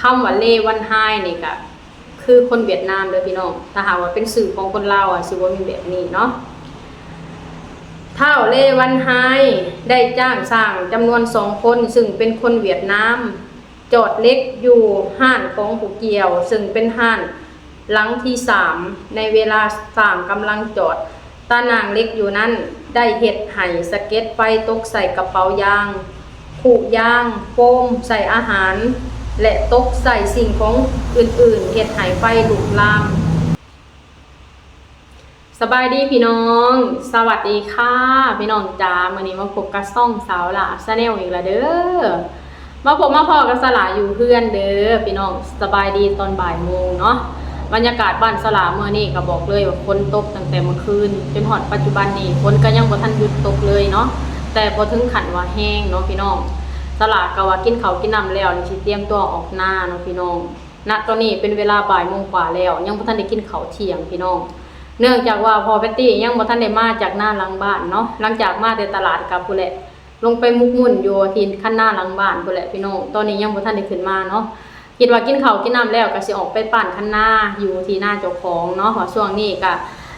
ຄຳວ່າເລວັນຮາຍນີ້ກະຄືຄົນຫວຽດນາມເດີພີ່ນ້ອງ, ຖ້າຫາກວ່າເປັນຊື່ຂອງຄົນລາວອະ ຊິບໍ່ມີແບບນີ້ເນາະ. ທ້າວເລວັນຮາຍໄດ້ຈ້າງຊ່າງຈຳນວນສອງຄົນ ຊຶ່ງເປັນຄົນຫວຽດນາມ ຈອດເຫຼັກຢູ່ຮ້ານຂອງຜູ້ກ່ຽວ ຊຶ່ງເປັນຮ້ານຫຼັງທີສາມ ໃນເວລາຊ່າງກຳລັງຈອດຕາໜ່າງເຫຼັກຢູ່ນັ້ນ ໄດ້ເຮັດໃຫ້ສະເກັດໄຟຕົກໃສ່ກະເປົາຢາງ, ຄຸຢາງ, ໂຟມໃສ່ອາຫານ ແລະ ຕົກໃສ່ສິ່ງຂອງອື່ນໆ ເຮັດໃຫ້ໄຟລຸກລາມ. ສະບາຍດີພີ່ນ້ອງ, ສະຫວັດດີຄ່ະພີ່ນ້ອງຈ໋າ. ມື້ນີ້ມາພົບກັບຊ່ອງສາວຫຼ້າ Channel ອີກແລ້ວເດີ. ມາພົບມາພໍ້ກັບສາວຫຼ້າຢູ່ເຮືອນເດີພີ່ນ້ອງ. ສະບາຍດີຕອນບ່າຍໂມງເນາະ. ບັນຍາກາດບ້ານສາວຫຼ້າມື້ນີ້ກໍບອກເລີຍວ່າຝົນຕົກຕັ້ງແຕ່ເມື່ອຄືນ ຈົນຮອດປັດຈຸບັນນີ້ ຝົນກໍຍັງບໍ່ທັນຢຸດຕົກເລີຍເນາະ, ແຕ່ບໍ່ເຖິງຂັ້ນວ່າແຮງເນາະພີ່ນ້ອງ. ສາວຫຼ້າກໍວ່າກິນເຂົ້າກິນນ້ຳແລ້ວ ຊິຕຽມຕົວອອກນາເນາະພີ່ນ້ອງ. ນະຕອນນີ້ເປັນເວລາບ່າຍໂມງກວ່າແລ້ວ ຍັງບໍ່ທັນໄດ້ກິນເຂົ້າທ່ຽງພີ່ນ້ອງ, ເນື່ອງຈາກວ່າພໍ່ແພັດຕີ້ຍັງບໍ່ທັນໄດ້ມາຈາກນາຫຼັງບ້ານເນາະ. ຫຼັງຈາກມາແຕ່ຕະຫຼາດກໍພຸ້ນແຫຼະ ລົງໄປໝົກໝຸ່ນຢູ່ທີ່ຄັນນາຫຼັງບ້ານພຸ້ນແຫຼະພີ່ນ້ອງ, ຕອນນີ້ຍັງບໍ່ທັນໄດ້ຂຶ້ນມາເນາະ. ຄິດວ່າກິນເຂົ້າກິນນ້ຳແລ້ວກໍຊິອອກໄປປ້ານຄັນນາຢູ່ທີ່ນາເຈົ້າຂອງເນາະ, ເພາະວ່າຊ່ວງນີ້ກໍ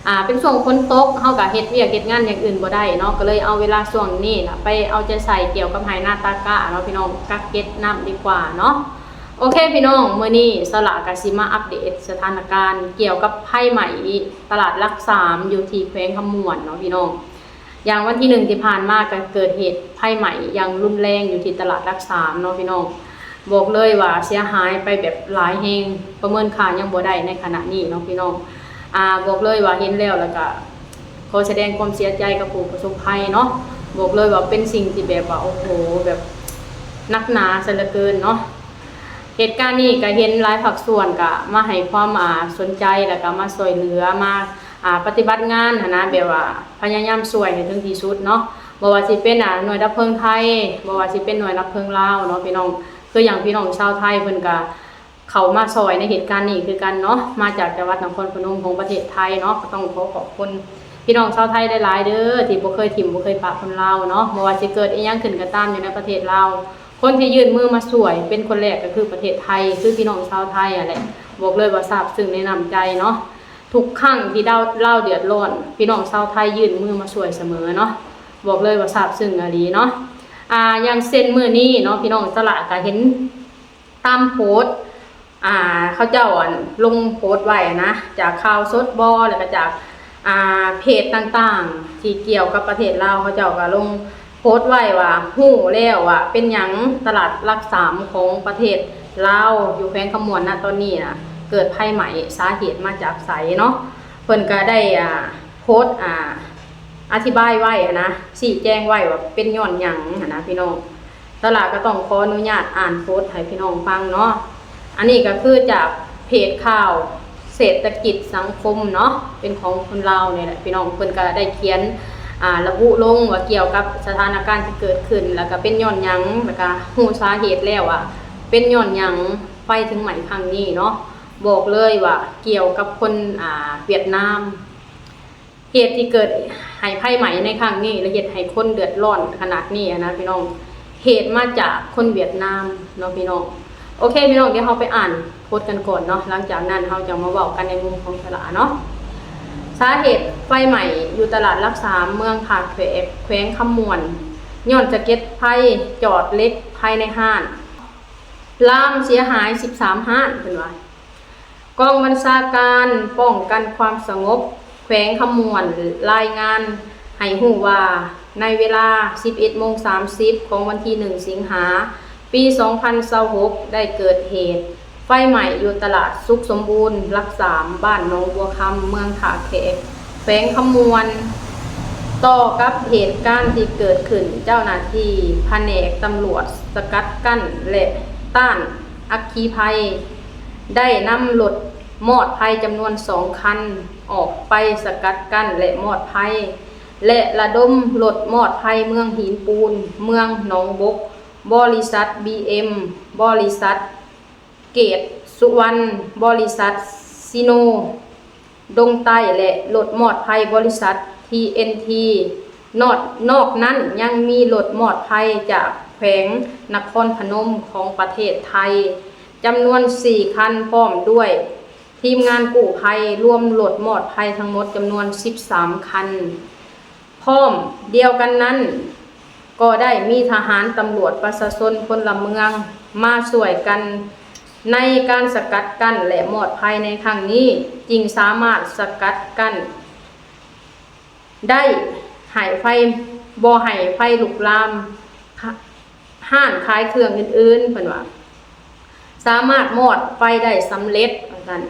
ອ່າ ເປັນຊ່ວງຝົນຕົກ ເຮົາກໍເຮັດວຽກເຮັດງານຢ່າງອື່ນບໍ່ໄດ້ເນາະ, ກໍເລີຍເອົາເວລາຊ່ວງນີ້ລະໄປເອົາໃຈໃສ່ກ່ຽວກັບໄຮ່ນາຕາກ້າເນາະພີ່ນ້ອງ, ກັກເກັບນ້ຳດີກວ່າເນາະ. ໂອເຄພີ່ນ້ອງ, ມື້ນີ້ສາວຫຼ້າກໍຊິມາອັບເດດສະຖານະການກ່ຽວກັບໄຟໄໝ້ຕະຫຼາດຫຼັກສາມ ຢູ່ທີ່ແຂວງຄຳມ່ວນເນາະພີ່ນ້ອງ. ຢ່າງວັນທີໜຶ່ງທີ່ຜ່ານມາກໍເກີດເຫດໄຟໄໝ້ຢ່າງຮຸນແຮງຢູ່ທີ່ຕະຫຼາດຫຼັກສາມເນາະພີ່ນ້ອງ. ບອກເລີຍວ່າເສຍຫາຍໄປແບບຫຼາຍແຮງ, ປະເມີນຄ່າຍັງບໍ່ໄດ້ໃນຂະນະນີ້ເນາະພີ່ນ້ອງ. ອາ ບອກເລີຍວ່າເຫັນແລ້ວ ແລ້ວກະຂໍສະແດງຄວາມເສຍໃຈກັບຜູ້ປະສົບໄພເນາະ. ບອກເລີຍວ່າເປັນສິ່ງທີ່ແບບວ່າ ໂອ້ໂຫ ແບບໜັກໜາຊະເຫຼືອເກີນເນາະ. ເຫດການນີ້ກະເຫັນຫຼາຍພາກສ່ວນກະມາໃຫ້ຄວາມ ອາ ສົນໃຈ ແລ້ວກະມາຊ່ວຍເຫຼືອ ມາ ອາ ປະຕິບັດງານຫັ້ນນະ, ແບບວ່າພະຍາຍາມຊ່ວຍໃຫ້ເຖິງທີ່ສຸດເນາະ. ບໍ່ວ່າຊິເປັນ ອາ ໜ່ວຍດັບເພີງໄທ, ບໍ່ວ່າຊິເປັນໜ່ວຍດັບເພີງລາວເນາະພີ່ນ້ອງ. ຄືຢ່າງພີ່ນ້ອງຊາວໄທເພິ່ນກະເຂົ້າມາຊ່ອຍໃນເຫດການນີ້ຄືກັນເນາະ, ມາຈາກຈັງຫວັດນະຄອນພະນົມຂອງປະເທດໄທເນາະ. ກໍຕ້ອງຂໍຂອບຄຸນພີ່ນ້ອງຊາວໄທຫຼາຍໆເດີ ທີ່ບໍ່ເຄີຍຖິ້ມບໍ່ເຄີຍປະຄົນລາວເນາະ. ບໍ່ວ່າຊິເກີດອີ່ຫຍັງຂຶ້ນກໍຕາມຢູ່ໃນປະເທດລາວ, ຄົນທີ່ຍື່ນມືມາຊ່ວຍເປັນຄົນແລກກໍຄືປະເທດໄທ, ຄືພີ່ນ້ອງຊາວໄທຫັ້ນແຫຼະ. ບອກເລີຍວ່າຊາບຊຶ້ງໃນນ້ຳໃຈເນາະ. ທຸກຄັ້ງທີ່ລາວ ລາວເດືອດຮ້ອນ ພີ່ນ້ອງຊາວໄທຍື່ນມືມາຊ່ວຍສະເໝີເນາະ. ບອກເລີຍວ່າຊາບຊຶ້ງອີ່ຫຼີເນາະ. ອາ ຢ່າງເຊັ່ນມື້ນີ້ເນາະ ພີ່ນ້ອງ ສາວຫຼ້າກໍເຫັນຕາມໂພສ ອາ ເຂົາເຈົ້າ ອັນ ລົງໂພສໄວ້ນະ ຈາກຂ່າວສົດບໍ ແລ້ວກໍຈາກ ອາ ເພຈຕ່າງໆທີ່ກ່ຽວກັບປະເທດລາວ ເຂົາເຈົ້າກໍລົງໂພສໄວ້ວ່າ ຮູ້ແລ້ວວ່າເປັນຫຍັງຕະຫຼາດຫຼັກສາມຂອງປະເທດລາວ ຢູ່ແຂວງຄຳມ່ວນນະຕອນນີ້ນະ ເກີດໄຟໄໝ້ ສາເຫດມາຈາກໃສເນາະ. ເພິ່ນກໍໄດ້ ອາ ໂພສ ອາ ອະທິບາຍໄວ້ຫັ້ນນະ ຊີ້ແຈງໄວ້ວ່າເປັນຍ້ອນຫຍັງຫັ້ນນະພີ່ນ້ອງ. ສາວຫຼ້າກໍຕ້ອງຂໍອະນຸຍາດອ່ານໂພສໃຫ້ພີ່ນ້ອງຟັງເນາະ. ອັນນີ້ກໍຄືຈາກເພຈຂ່າວເສດຖະກິດສັງຄົມເນາະ ເປັນຂອງຄົນລາວນີ້ແຫຼະພີ່ນ້ອງ. ເພິ່ນກໍໄດ້ຂຽນ ອາ ລະບຸລົງວ່າກ່ຽວກັບສະຖານະການທີ່ເກີດຂຶ້ນ ແລ້ວກໍເປັນຍ້ອນຫຍັງ ແລ້ວກໍຮູ້ສາເຫດແລ້ວວ່າເປັນຍ້ອນຫຍັງໄຟເຖິງໄໝ້ຄັ້ງນີ້ເນາະ. ບອກເລີຍວ່າກ່ຽວກັບຄົນ ອາ ຫວຽດນາມ ເຫດທີ່ເກີດໃຫ້ໄຟໄໝ້ໃນຄັ້ງນີ້ ແລະ ເຮັດໃຫ້ຄົນເດືອດຮ້ອນຂະໜາດນີ້ຫັ້ນນະພີ່ນ້ອງ, ເຫດມາຈາກຄົນຫວຽດນາມເນາະພີ່ນ້ອງ. ໂອເຄພີ່ນ້ອງ, ດຽວເຮົາໄປອ່ານໂພສກັນກ່ອນເນາະ, ຫຼັງຈາກນັ້ນເຮົາຈະມາເວົ້າກັນໃນມຸມຂອງສາວຫຼ້າເນາະ. ສາເຫດໄຟໄໝ້ຢູ່ຕະຫຼາດຫຼັກສາມ ເມືອງທ່າແຂກ ແຂວງຄຳມ່ວນ ຍ້ອນສະເກັດໄຟຈອດເຫຼັກພາຍໃນຮ້ານ ລາມເສຍຫາຍສິບສາມຮ້ານ ເພິ່ນວ່າ. ກອງບັນຊາການປ້ອງກັນຄວາມສະຫງົບແຂວງຄຳມ່ວນລາຍງານໃຫ້ຮູ້ວ່າ ໃນເວລາສິບເອັດໂມງສາມສິບຂອງວັນທີໜຶ່ງ ສິງຫາ ປີສອງພັນຊາວຫົກ ໄດ້ເກີດເຫດໄຟໄໝ້ຢູ່ຕະຫຼາດສຸກສົມບູນຫຼັກສາມ ບ້ານໜອງບົວຄຳ ເມືອງທ່າແຂກ ແຂວງຄຳມ່ວນ. ຕໍ່ກັບເຫດການທີ່ເກີດຂຶ້ນ, ເຈົ້າໜ້າທີ່ພະແນກຕຳຫຼວດສະກັດກັ້ນ ແລະ ຕ້ານອັກຄີໄພ ໄດ້ນຳລົດມອດໄພຈຳນວນສອງຄັນ ອອກໄປສະກັດກັ້ນ ແລະ ມອດໄພ ແລະ ລະດົມລົດມອດໄພເມືອງຫີນປູນ ເມືອງໜອງບົກ, ບໍລິສັດ ບີເອັມ, ບໍລິສັດ ເກດສຸວັນ, ບໍລິສັດ ຊີໂນ ດົງໃຕ້ ແລະ ລົດມອດໄພບໍລິສັດ ທີເອັນທີ. ນອກ ນອກນັ້ນຍັງມີລົດມອດໄພຈາກແຂວງນະຄອນພະນົມຂອງປະເທດໄທ ຈຳນວນສີ່ຄັນ ພ້ອມດ້ວຍທີມງານກູ້ໄພ ລວມລົດມອດໄພທັງໝົດຈຳນວນສິບສາມຄັນ. ພ້ອມດຽວກັນນັ້ນ ກໍໄດ້ມີທະຫານ, ຕຳຫຼວດ, ປະຊາຊົນ, ພົນລະເມືອງ ມາຊ່ວຍກັນໃນການສະກັດກັ້ນ ແລະ ມອດໄພໃນຄັ້ງນີ້ ຈຶ່ງສາມາດສະກັດກັ້ນ ໄດ້ໃຫ້ໄຟ ບໍ່ໃຫ້ໄຟລຸກລາມ ຮ້ານຂາຍເຄື່ອງອື່ນໆ ເພິ່ນວ່າ ສາມາດມອດໄຟໄດ້ສຳເລັດ ວ່າຊັ້ນ.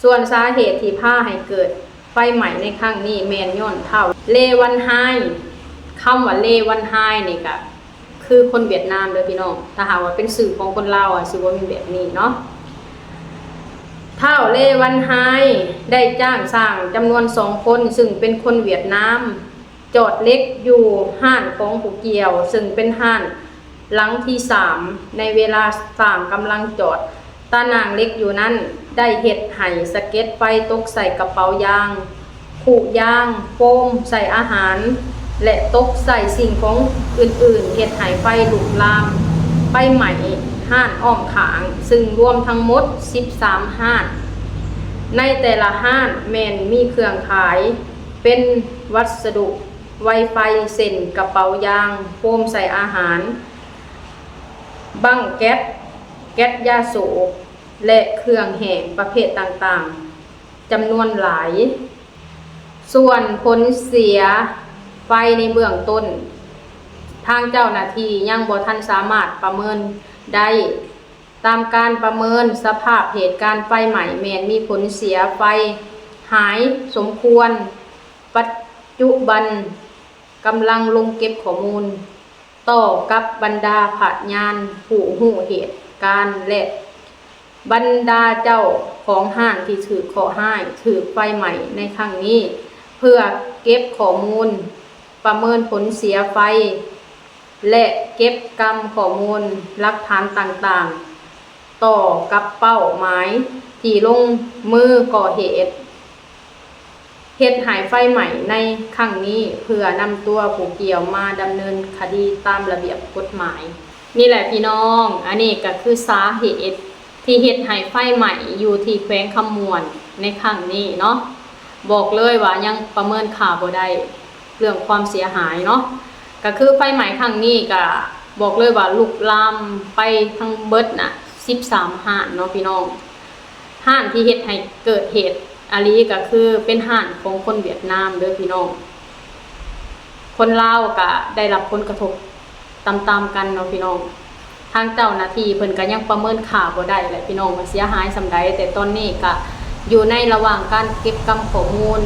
ສ່ວນສາເຫດທີ່ພາໃຫ້ເກີດໄຟໄໝ້ໃນຄັ້ງນີ້ ແມ່ນຍ້ອນທ້າວເລວັນຮາຍ. ຄຳວ່າເລວັນຮາຍນີ້ກະ ຄືຄົນຫວຽດນາມເດີພີ່ນ້ອງ, ຖ້າຫາກວ່າເປັນຊື່ຂອງຄົນລາວອະ ຊິບໍ່ມີແບບນີ້ເນາະ. ທ້າວເລວັນຮາຍໄດ້ຈ້າງຊ່າງຈຳນວນສອງຄົນ ຊຶ່ງເປັນຄົນຫວຽດນາມ ຈອດເຫຼັກຢູ່ຮ້ານຂອງຜູ້ກ່ຽວ, ຊຶ່ງເປັນຮ້ານຫຼັງທີສາມ ໃນເວລາສ້າງກຳລັງຈອດ. ຕາໜ່າງເຫຼັກຢູ່ນັ້ນໄດ້ເຮັດໃຫ້ສະເກັດໄຟຕົກໃສ່ກະເປົາຢາງ, ຄຸຢາງ, ໂຟມໃສ່ອາຫານ ແລະ ຕົກໃສ່ສິ່ງຂອງອື່ນໆ, ເຮັດໃຫ້ໄຟລຸກລາມໄປໄໝ້ຮ້ານອ້ອມຂ້າງ, ຊຶ່ງລວມທັງໝົດສິບສາມຮ້ານ. ໃນແຕ່ລະຮ້ານແມ່ນມີເຄື່ອງຂາຍເປັນວັດສະດຸໄວໄຟ ເຊັ່ນ ກະເປົາຢາງ, ໂຟມໃສ່ອາຫານ, ບັ້ງແກັດ, ແກັດຢາສູບ ແລະ ເຄື່ອງແຫ້ງປະເພດຕ່າງໆ ຈຳນວນຫຼາຍ. ສ່ວນຜົນເສຍໄຟໃນເບື້ອງຕົ້ນ, ທາງເຈົ້າໜ້າທີ່ຍັງບໍ່ທັນສາມາດປະເມີນໄດ້. ຕາມການປະເມີນສະພາບເຫດການໄຟໄໝ້ ແມ່ນມີຜົນເສຍໄຟຫາຍສົມຄວນ. ປັດຈຸບັນກຳລັງລົງເກັບຂໍ້ມູນ ຕໍ່ກັບບັນດາພະຍານຜູ້ຮູ້ເຫດການ ແລະ ບັນດາເຈົ້າຂອງຮ້ານທີ່ຖືກເຄາະຮ້າຍ ຖືກໄຟໄໝ້ໃນຄັ້ງນີ້ ເພື່ອເກັບຂໍ້ມູນ, ປະເມີນຜົນເສຍໄຟ ແລະ ເກັບກຳຂໍ້ມູນຫຼັກຖານຕ່າງໆ ຕໍ່ກັບເປົ້າໝາຍທີ່ລົງມືກໍ່ເຫດ ເຮັດໃຫ້ໄຟໄໝ້ໃນຄັ້ງນີ້ ເພື່ອນຳຕົວຜູ້ກ່ຽວມາດຳເນີນຄະດີຕາມລະບຽບກົດໝາຍ. ນີ້ແຫຼະພີ່ນ້ອງ, ອັນນີ້ກະຄືສາເຫດທີ່ເຮັດໃຫ້ໄຟໄໝ້ຢູ່ທີ່ແຂວງຄຳມ່ວນໃນຄັ້ງນີ້ເນາະ. ບອກເລີຍວ່າຍັງປະເມີນຄ່າບໍ່ໄດ້ເລື່ອງຄວາມເສຍຫາຍເນາະ. ກະຄືໄຟໄໝ້ຄັ້ງນີ້ກະບອກເລີຍວ່າລຸກລາມໄປທັງເບິດນະ ສິບສາມຮ້ານເນາະພີ່ນ້ອງ. ຮ້ານທີ່ເຮັດໃຫ້ເກີດເຫດອີ່ຫຼີກະຄືເປັນຮ້ານຂອງຄົນຫວຽດນາມເດີພີ່ນ້ອງ. ຄົນລາວກະໄດ້ຮັບຜົນກະທົບຕາມໆກັນເນາະພີ່ນ້ອງ. ທາງເຈົ້າໜ້າທີ່ເພິ່ນກະຍັງປະເມີນຄ່າບໍ່ໄດ້ແຫຼະພີ່ນ້ອງ ວ່າເສຍຫາຍສ່ຳໃດ, ແຕ່ຕອນນີ້ກະຢູ່ໃນລະຫວ່າງການເກັບກຳຂໍ້ມູນ,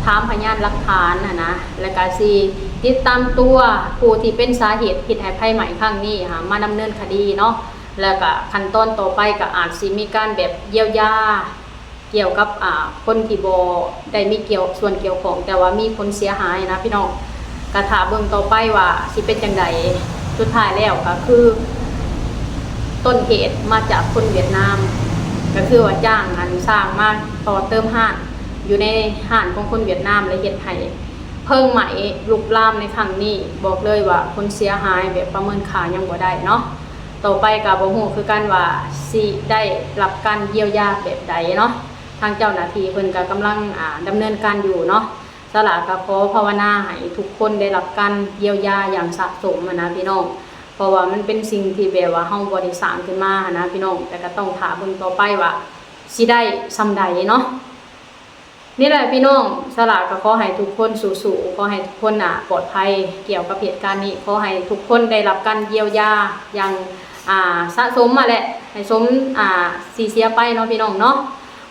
ຖາມພະຍານຫຼັກຖານຫັ້ນນະ, ແລະກະຊິຕິດຕາມຕົວຜູ້ທີ່ເປັນສາເຫດເຮັດໃຫ້ໄຟໄໝ້ຄັ້ງນີ້ ຫາມາດຳເນີນຄະດີເນາະ. ແລ້ວກະຂັ້ນຕອນຕໍ່ໄປກະອາດຊິມີການແບບຢຽວຢາ ກ່ຽວກັບ ອາ ຄົນທີ່ບໍ່ໄດ້ມີກ່ຽວ ສ່ວນກ່ຽວຂ້ອງ ແຕ່ວ່າມີຜົນເສຍຫາຍນະພີ່ນ້ອງ. ກະຖ້າເບິ່ງຕໍ່ໄປວ່າຊິເປັນຈັ່ງໃດ. ສຸດທ້າຍແລ້ວກະຄືຕົ້ນເຫດມາຈາກຄົນຫວຽດນາມ ກະຄືວ່າຈ້າງອັນຊ່າງມາຕໍ່ເຕີມຮ້ານ ຢູ່ໃນຮ້ານຂອງຄົນຫວຽດນາມ ແລະເຮັດໃຫ້ເພີງໄໝ້ລຸກລາມໃນຄັ້ງນີ້. ບອກເລີຍວ່າຜົນເສຍຫາຍແບບປະເມີນຄ່າຍັງບໍ່ໄດ້ເນາະ. ຕໍ່ໄປກະບໍ່ຮູ້ຄືກັນວ່າຊິໄດ້ຮັບການຢຽວຢາແບບໃດເນາະ. ທາງເຈົ້າໜ້າທີ່ເພິ່ນກະກຳລັງ ອາ ດຳເນີນການຢູ່ເນາະ. ສາລາກະຂໍພາວະນາໃຫ້ທຸກຄົນໄດ້ຮັບການຢຽວຢາຢ່າງສະສົມຫັ້ນນະພີ່ນ້ອງ, ເພາະວ່າມັນເປັນສິ່ງທີ່ແບບວ່າເຮົາບໍ່ໄດ້ສ້າງຂຶ້ນມາຫັ້ນນະພີ່ນ້ອງ, ແຕ່ກະຕ້ອງຖ້າເບິ່ງຕໍ່ໄປວ່າຊິໄດ້ສ່ຳໃດເນາະ. ນີ້ແຫຼະພີ່ນ້ອງ, ສາລາກໍຂໍໃຫ້ທຸກຄົນສູ້ໆ, ຂໍໃຫ້ທຸກຄົນນະປອດໄພກ່ຽວກັບເຫດການນີ້, ຂໍໃຫ້ທຸກຄົນໄດ້ຮັບການຢຽວຢາຢ່າງ ອ່າ ສະສົມມາແຫຼະ ໃຫ້ສົມ ອ່າ ທີ່ເສຍໄປເນາະພີ່ນ້ອງເນາະ.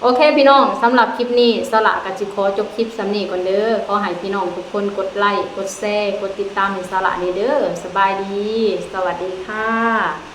ໂອເຄພີ່ນ້ອງ, ສຳລັບຄລິບນີ້ສາລາກໍຊິຂໍຈົບຄລິບສ່ຳນີ້ກ່ອນເດີ. ຂໍໃຫ້ພີ່ນ້ອງທຸກຄົນກົດໄລ, ກົດແຊ, ກົດຕິດຕາມໃຫ້ສາລາແດ່ເດີ. ສະບາຍດີ, ສະຫວັດດີຄ່ະ.